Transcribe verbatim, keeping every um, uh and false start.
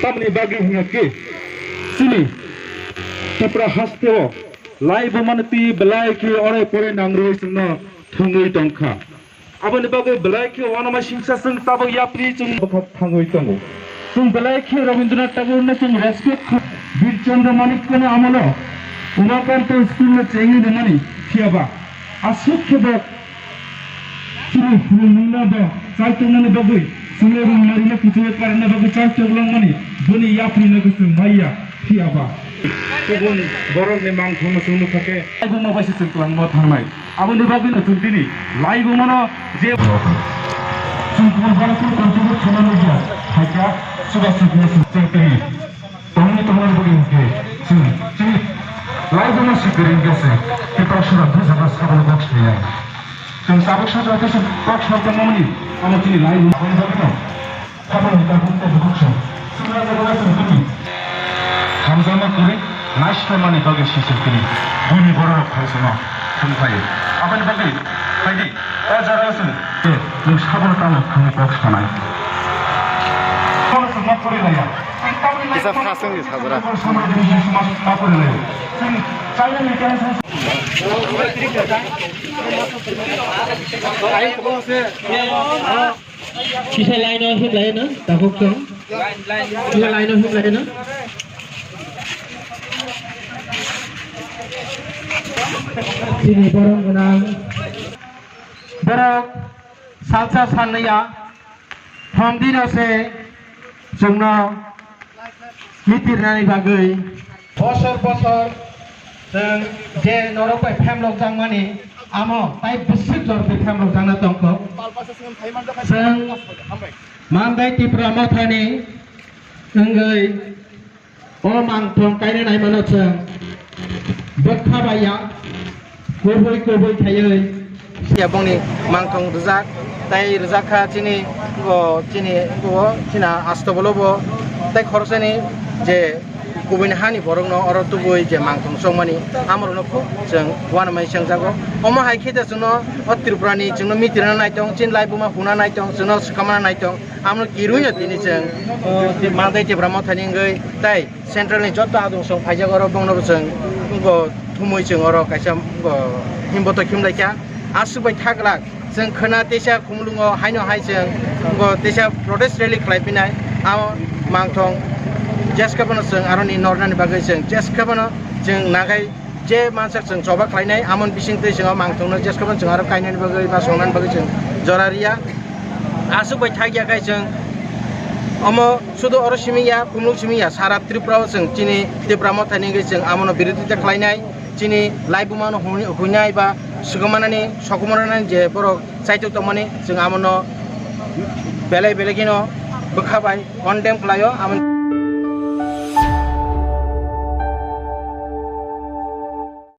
Tamni bagwi hwnkha khe chini Tripura hasteo laibuma ni twi belai khe ore pore nangrwi chwngno thwngwi tongkha. Aboni bagwi belai khe uanama singsa chwng tabuk yapri chwng bwkha thangwi tongo. Chwng belai khe Rabindranath Tagore no chwng respect kha-, Bir Chandra Manik no amolo Umakanta school no chengwi rwmani phiyaba aswk khe bo chini hwnwi nungna bo chai tongmani bagwi chwngno rwngmarino kichingwi karna bagwi chai tonglangmani boni yapri no chwng maiya phiyaba. Kubun borokni mangthangno chwng nukha khe. Laibuma bai se chwng kwlangma thangnai. Aboni bagwino chwng tini laibumano je chwng kubun borokno contribute khainani je haikha chuba chukno chwng tini tongni tongmani bagwi hwnkhe chwng chini laibuma sikiri hwnkhe se Tiprasura bujaba saboni box khainai. Chwng tabuk sajagwi se box tongmani amo chini laibuma aboni bagwino. Habani tabuk tabuk khe sumra jaga sumra kini. Hamjakma kwrwi naislamani bagwi sisir kini. Buini bororok phaisano thumkhlaio. Aboni bagwi phaidi, o jaga se nwng sabono tamo thangwi kok sanai. Bono chwng ma pori laya. Kisa phaswngni sajra. China ni Kisa line o himlai na, takhuk chwng. Kisa line o himlai na. Chini borok gwnang. Borok salsa salnaya, thomdino se chwngno mitirnani bagwi. Bosor bosor chwng je norok bai phemlok jakmani, amo tai bwswk jorok bai phemlok jakna tongkho. Chwng Mandai Tipra Mothani wngwi o mangthong kaina naimano chwng bwkha bai ya. Kubui kubui khaiwi. Ya bongni mangthong rijak, tai rijak kha chini, o chini, o china astobolo bo, tai khoroksani je kubuini hani borokno oro tubui je mangthong chongmani, amorokno khub chwng uanamai chengjago. Omo hai khe da chwngno o Tripurani chwngno mitirna naitong, chini laibuma huna naitong, chwngno swkamna naitong, amno kirui no tini chwng, o, Mandai Tipra Mothani wngwi tai Central ni joto adong song phaijak oro bongno bo chwng bo thumui chwng oro kaisa bo himboto khimlaikha. Aswk bai thaglak chwng khwna teisa khumulwngo haino hai chwng bo teisa protest rally khlai phinai. Amo mangthong jeska bono chwng aroni nornani bagwi chwng jeska bono chwng nagai je mansak chwng choba khlainai, amoni bisingtwi chwng o mangthongno jeska bono chwng aro kainani bagwi ba songnani bagwi chwng jora riya. Aswk bai thakya khai chwng omo sudu oro simi ya, kumluk simi ya, sara Tripura o chwng chini Tipra Mothani wngwi chwng amono birodita khlainai, chini laibuma no huni-, huinai ba sukumanani, sokumanani je borok chaitok tongmani chwng amono belai belai kheno bwkha bai condemn khlaio, amo